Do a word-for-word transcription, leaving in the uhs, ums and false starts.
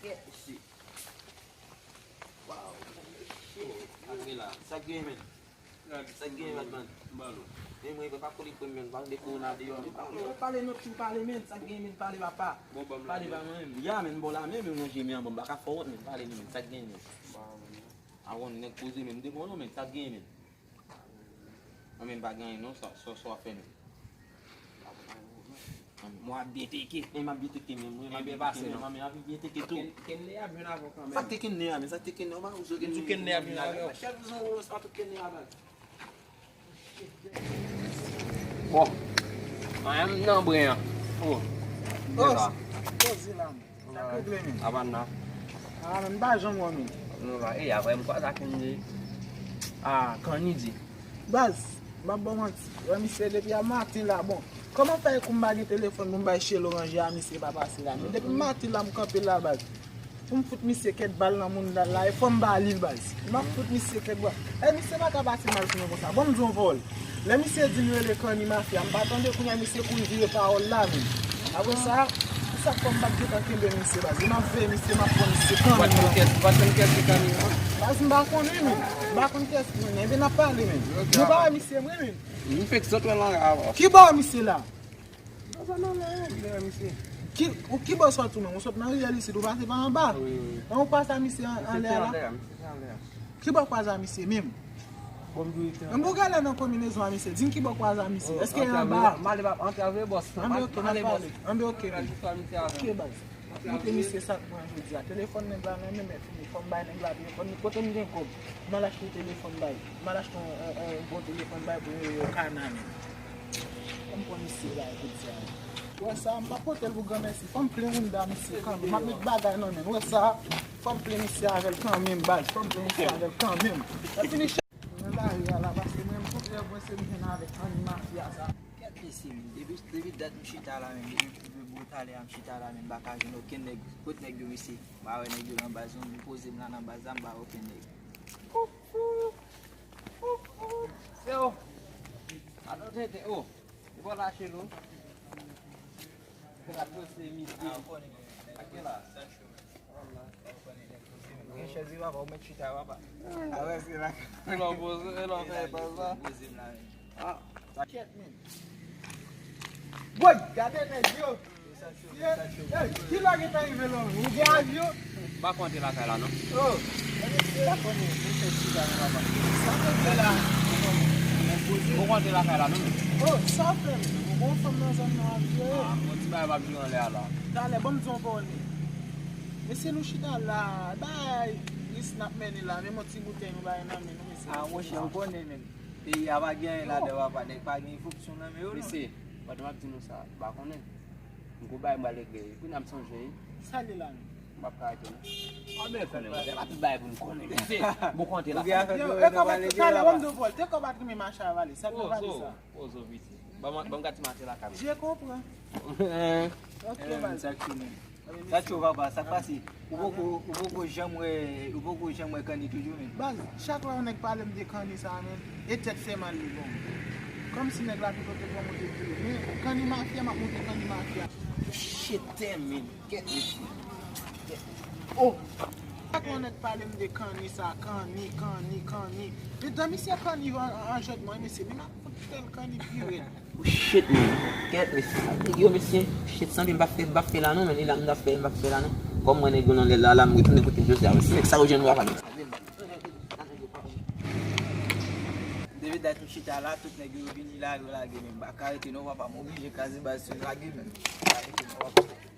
Shit. Wow. Shit. Sa k gen la? Sa k gen, men? Sa k gen, Batman? Balo. Men mwen, pa kole pou mwen, pa de kowona deyò, men. Pale, pale, non, tou pale, men. Sa k gen, men? Pale, papa. Bon, ban m la, men. Pale, ba mwen, men. Ya, men, bon, la, men, men, manje, men, bon, m pa ka fè wont, men. Pale, men, sa k gen, men? Ba, men. Awon, nèg poze, men, m de kòlon, men, sa k gen, men? Mwen menm pa gen anyen non, sa, sa, sa w ap fè menm? Mwen ap byen teke. Men m ap byen teke menm, wi, m ap byen teke menm, men m ap byen teke tou. Ken, Kenley ap jwenn avè w kanmenm. Sa te Kenley a, men sa te Kenley a, ou pa ozo Kenley. M di Kenley ap jwenn avè w. Chèf zon ou, se pa tout Kenley a, baz. Bon. Anyen m nan bren an. Oh. Oh, poze la, men. Sa k regle, men? Avanna. Ah, men m pa janm wè, men. Nou la, e, apre m kwaze ak Kenley. Ah, Kenley di. Baz, m ap ba w manti. Wè misye depi a maten la, bon. Kòman fè kou m pa gen telefòn pou m bay Shelo ranje a misye pa pase la, men? Depi maten la, m kanpe la, baz. Pou m fout misye kèk bal nan mounda la, e fò m ba li l, baz. M ap fout misye kèk bal. E misye pa ka pase mal sou mwen konsa. Bon, m di w yon pawòl. Lè misye di l rele Kenley mafya, m pa tande, kounye a misye kouri vire pawòl la, men. Apre sa, se sa k fè m pa t gentan kenbe misye, baz. E m ap veye misye, m ap pran misye kanmenm. Ou pa t konn kiyès, ou pa t konn kiyès ki Kenley an? Baz, m pa konnen, men. M pa konn kiyès ki Kenley. Ebyen, n ap pale, men. Nou pa wè misye vre, men. M fèk sot wè l anlè a. Ki bò misye la? Nan zòn anlè a, m te wè misye. Ki, ou ki bò sòti ou menm? Ou sot nan riyèl isit, ou pase pa anba? Wi, wi. An, ou pase a misye an, anlè a la? Misye te anlè a, misye te anlè a. Ki bò kwaze a misye menm? Bon, m di w li te anlè a. Menm pou w genlè nan konbinezon a misye, di m ki bò kwaze a misye. Oh, èske e anba? M ale pa antrave bòs lan. Anben, oke, n ap pale. Anben, oke, men. Oke, baz. Montre misye sa k mwen jodi a. Telefòn nèg la nan men m, men fini. Fò m bay nèg la telefòn li. Kote m gen kòb? M al achte telefòn bay. M al achte yon, yon, yon bon telefòn bay pou yo, yo ka nan men. Fò m pran misye la jodi a. Ou wè sa, m pa pote l pou granmèsi. Fò m plen mounda misye kanmenm. M ap met bagay nan men l. Ou wè sa, fò m plen misye avè l kanmenm, baz. Fò m plen misye avè l kanmenm. Lè fini, nan lari a la, paske mwen, m kontre mwen, se m jwenn avèk Kenley mafya sa. Kèt mesye, men, depi, depi dat m chita la, men, depi m rive bò talè a, m chita la, men, m pa ka jwenn okenn nèg. Kot nèg yo, mesye? M pa wè nèg yo nan baz, non, m poze m la nan baz la, m pa wè okenn nèg. Ouf, ouf, ouf, ouf. Se o. Adan tenten, o. Ou pa lache l, o. Gad yo se misye. Ak la. Gen chèz wi, papa, ou mèt chita, papa. A wè, se la. E lò poze, e lò fè tan sa. Ah, sa kèt, men. Boy, gade nèg yo. Ye, ye, ki lè w gentan rive la? Ou gen avyon? M pa konte lakay la, non. Oh, men mesye, pa konnen, mesye chita nan papa. Sa w fè la? Ou konte lakay la, non. Oh, sa w fè? Ou gon fanm nan zòn nan ap jere? Ah, m gon ti bagay m ap jere anlè a la. Talè, ban m di w yon pawòl, men. Mesye, nou chita la, bay ris n ap mennen la, menm yon ti boutèy nou bay nan men nou, mesye. Ah, monchè, ou konnen, men. Peyi a pa gen anyen ladan, papa, nèg pa gen fonksyon nan men yo, non. Mesye, pandan m ap di nou sa, m pa konnen. M gon bagay m pral regle. Kounye a m sonje, wi. Sa l ye la menm? M p ap ka rete, non. Ah, men konnen, mwen, se pa tout bagay pou m konnen, mesye. M gon konte la. Yo, e kòb at, talè, ban m di w, Paul, te kòb at rimen mache avale. Sa l nan valiz sa? Pozo, pozo, piti. Ban m, ban m gade si m achte lakay mwen. Je konpran. Ok, baz. Sa k cho, papa, sa k pase? Ou poko, ou poko janm wè, ou poko janm wè Kenley toujou, men. Baz, chak lè yon nèg pale m de Kenley sa, men, e tèt fè mal li bon. Kòmsi nèg la pito te pran mwen de pye. Men Kenley mafya, m ap montre Kenley mafya. Shit, damn, men. Kèt mesye. Kèt. Oh! Chak lè yon nèg pale m de Kenley sa, Kenley, Kenley, Kenley. Men dan misye Kenley an, an jèt mwen, mesye, men m ap fout fè l Kenley pi rèd. Oh, shit, man. Kèt, mesye. Nèg yo, mesye. Shit, sanble m p ap fè, m p ap fè la non, men li la, m p ap fè, m p ap fè la non. Kòm mwen nèg yo nan lè la, la, m retounen kote m jodi a, mesye. Nèg sa yo jwenn m pa pale. Depi dat m chita la, tout nèg yo vini la, yo lage, men m pa ka rete non, papa, m oblije kraze baz sou lage, men m pa ka rete non, papa.